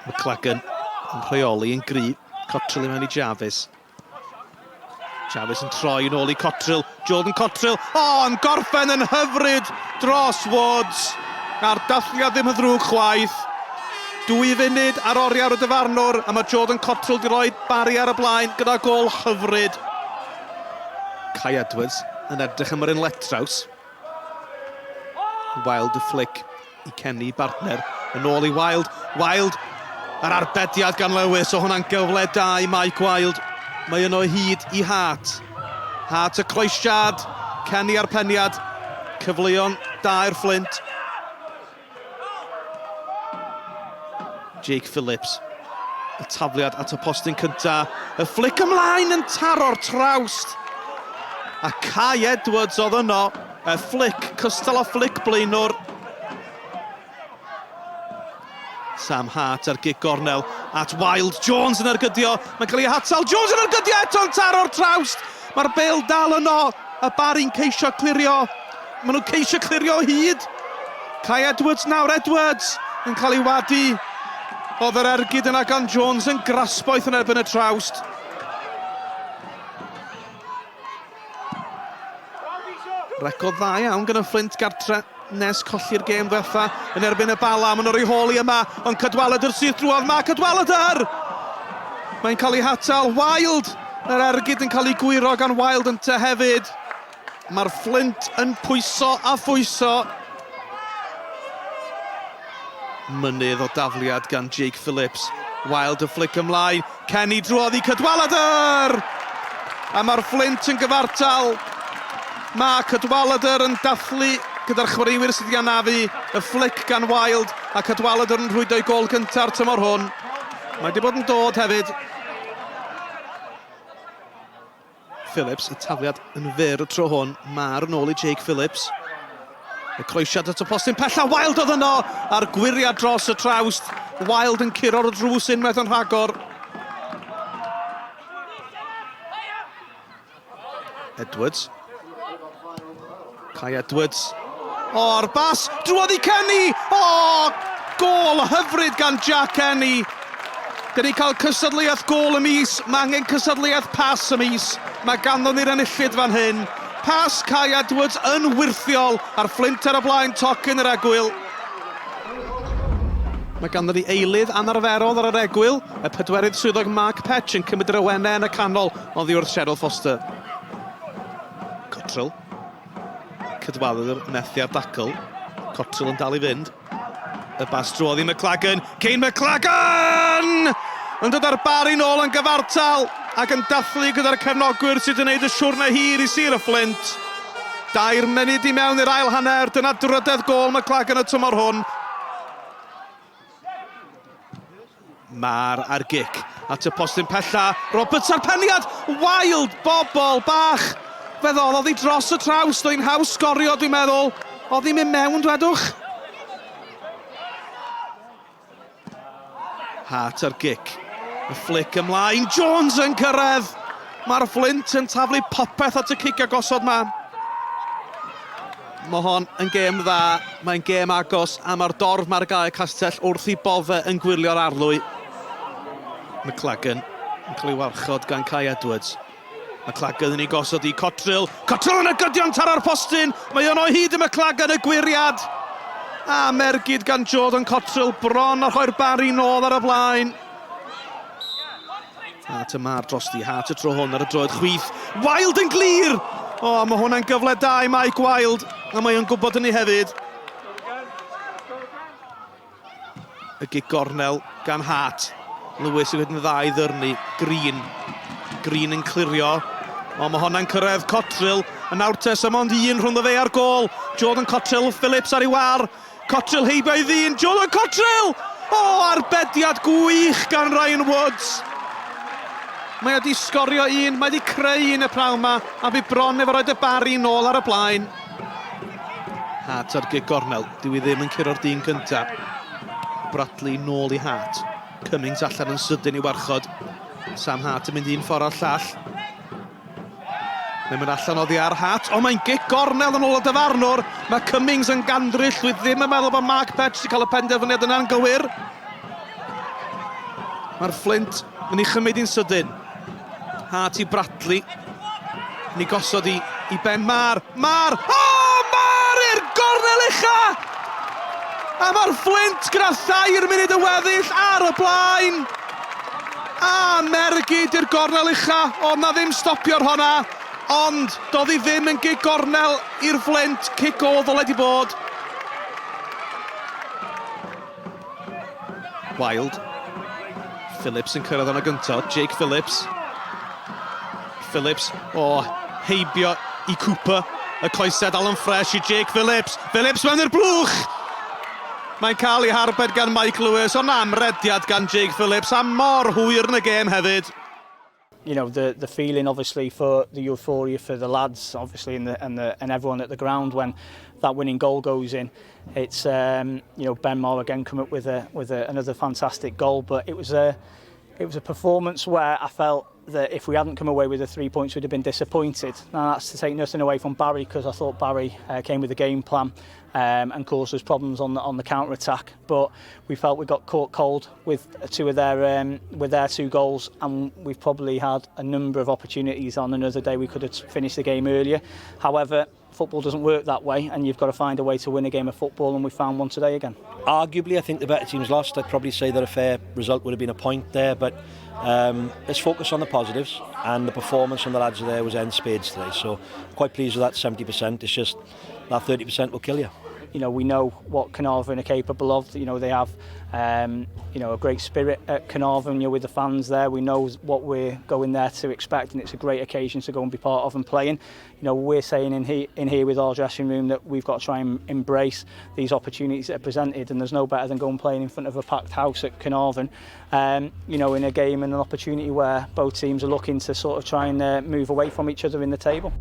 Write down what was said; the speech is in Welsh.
McLagan yn rheoli yn gry. Cottrell i mewn i Jarvis. Jarvis yn troi yn ôl i Cottrell. Jordan Cottrell. O, oh, yn gorffen yn hyfryd dros Woods. A'r dathliad ddim yn ddrwg chwaith. Dwy funud ar oriawr y dyfarnwr, a mae Jordan Cottrell wedi rhoi Barry ar y blaen gyda gol hyfryd. Kai Edwards yn edrych am yr un letraws. Wild y flick i Kenny Bartner. Yn ôl i Wild. Wild! Yr arbediad gan Lewis. O hwnna'n gyfle da i Mike Wild. Mae yno hyd i Hart. Hart y croesiad. Kenny a'r peniad. Cyfleon da i'r Fflint. Jake Phillips. Y tafliad at y postyn cynta. Y flic ymlaen yn taro'r trawst. A Kai Edwards oedd yno. Y flic, cystal â flic blaenwr. Sam Hart ar gic gornel at Wild. Jones yn ergydio. Mae'n cael ei hatal. Jones yn ergydio eto'n taro'r trawst. Mae'r bel dal yno. Y Barry'n ceisio clirio. Maen nhw'n ceisio clirio o hyd. Kai Edwards nawr. Edwards yn cael ei wadu. Oedd yr ergyd yna gan Jones yn grasboeth yn erbyn y trawst. Record dda iawn gan y Fflint gartre nes colli'r gêm ddiwetha yn erbyn y Bala. Maen nhw'n rhoi hôl i yma, ond Cadwaladr syth drwodd. Mae Cadwaladr! Mae'n cael ei hatal. Wild! Yr ergyd yn cael ei gwyro gan Wild ynte hefyd. Mae'r Fflint yn pwyso a phwyso. Mynydd o dafliad gan Jake Phillips. Wild y fflic ymlaen. Kenny drwodd i Cadwaladr! A mae'r Fflint yn gyfartal. Mae Cadwaladr yn dathlu gyda'r chwaraewyr sydd wedi anafu. Y fflic gan Wild a Cadwaladr yn rhwydo ei gôl gynta'r tymor hwn. Mae wedi bod yn dod hefyd. Phillips, y tafliad yn fyr y tro hwn. Mae'r yn ôl i Jake Phillips. Y croesiad at y postyn pella, Wild oedd yno, a'r gwyriad dros y trawst. Wild yn curo'r drws unwaith yn rhagor. Edwards. Kai Edwards. O'r bas, drwodd i Kenny! O, gôl hyfryd gan Jack Kenny. Dyn ni cael cystadleuaeth gôl y mis, mae angen cystadleuaeth pas y mis. Mae ganddo ni'r enillydd fan hyn. Pas Kai Edwards yn wyrthiol, a'r Fflint ar y blaen tocyn yr egwyl. Mae ganddo ni eilydd anarferol ar yr egwyl, y pedwerydd swyddog Mark Petch yn cymryd yr awenau yn y canol oddi wrth Cheryl Foster. Cottrell. Cydwaddwr methu ar dacl. Cottrell yn dal i fynd. Y bas drwodd i McLagan. Kane McLagan! Yn dod â'r Barry nôl yn gyfartal ac yn dathlu gyda'r cefnogwyr sydd wedi gwneud y siwrne hir i Sir y Fflint. Dair munud i mewn i'r ail hanner, dyna drydedd gôl McLagan y tymor hwn. Mar ar gic at y postyn pella. Roberts ar peniad! Wild bobl bach! Fe ddoddodd hi dros y trawst, oedd hi'n haws sgorio dwi'n meddwl. Oedd hi'n mynd mewn, dwedwch? Hart ar gic. Y flic ymlaen, Jones yn cyrraedd! Mae'r Flint yn taflu popeth at y cic agosod ma. Mae hon yn gêm dda, mae'n gêm agos a mae'r dorf mae'r gae castell wrth i bodde yn gwylio'r arlwy. McLagan yn cael ei warchod gan Kai Edwards. McLagan yn ei gosod i Cotterill. Cotterill yn y gydion taro'r postyn! Mae yno hyd y McLagan y gwyriad! A mergyd gan Jordan Cotterill bron a rhoi'r Barry nôl ar y blaen. Hart y mar drosti, Hart y tro hwn ar y droed chwith. Wild yn glir! O, oh, mae hwnna'n gyfle da i Mike Wild, a mae o'n gwybod hynny hefyd. Y gig gornel gan Hart. Lewis yn gwneud yn dda i ddyrnu. Green. Green yn clirio. O, mae hwnna'n cyrraedd Cotterill. Yn nawr te, sy'n ond un rhwng fe a'r gôl. Jordan Cotterill, Phillips ar ei war. Cotterill heibio i ddyn, Jordan Cotterill! O, arbediad gwych gan Ryan Woods! Mae wedi sgorio un, mae wedi creu un y prawn ma, a bu bron efo roed y Barry nôl ar y blaen. Hart ar gig gornel, dyw i ddim yn curo'r dyn cyntaf. Bradley nôl i Hart. Cummings allan yn sydyn i warchod. Sam Hart yn mynd un ffordd o'r llall. Mae'n mynd allan oddi ar Hart. O, mae'n gic gornel yn ôl y dyfarnwr. Mae Cummings yn gandryll. Dwi ddim yn meddwl bod Mark Petch wedi cael y penderfyniad yna'n gywir. Mae'r Fflint yn ei chymryd hi'n sydyn. Hart i Bradley. Yn ei gosod i, i Ben Mar. Mar! O! Oh, Mar i'r gornel ucha! A mae'r Fflint gyda thair munud yn weddill ar y blaen. A Mergyd i'r gornel ucha. Oedd na ddim stopio'r honna. Ond doedd hi ddim yn gig gornel i'r Fflint. Cic o ddylai di bod. Wild. Phillips yn cyrraedd yna gyntaf. Jake Phillips. Phillips, o, heibio i Cooper. Y coesau dal yn ffres i Jake Phillips. Phillips mewn i'r blwch! Mae'n cael ei harbed gan Mike Lewis, ond amrediad gan Jake Phillips, a mor hwyr yn y gêm hefyd. You know, the feeling obviously for the euphoria for the lads, obviously, and the and the and everyone at the ground when that winning goal goes in. It's you know, Ben Moore again come up with a with a, another fantastic goal, but it was a it was a performance where I felt that if we hadn't come away with the three points, we'd have been disappointed. Now that's to take nothing away from Barry because I thought Barry came with a game plan and caused us problems on the, on the counter attack. But we felt we got caught cold with two of their with their two goals, and we've probably had a number of opportunities on another day we could have finished the game earlier. However, football doesn't work that way, and you've got to find a way to win a game of football, and we found one today again. Arguably, I think the better team's lost. I'd probably say that a fair result would have been a point there, but let's focus on the positives, and the performance from the lads there was end spades today, so quite pleased with that 70%. It's just that 30% will kill you. You know, we know what Caernarfon are capable of. You know, they have, you know, a great spirit at Caernarfon, you know, with the fans there. We know what we're going there to expect, and it's a great occasion to go and be part of and playing. You know, we're saying in, he, in here with our dressing room that we've got to try and embrace these opportunities that are presented, and there's no better than going playing in front of a packed house at Caernarfon, you know, in a game and an opportunity where both teams are looking to sort of try and move away from each other in the table.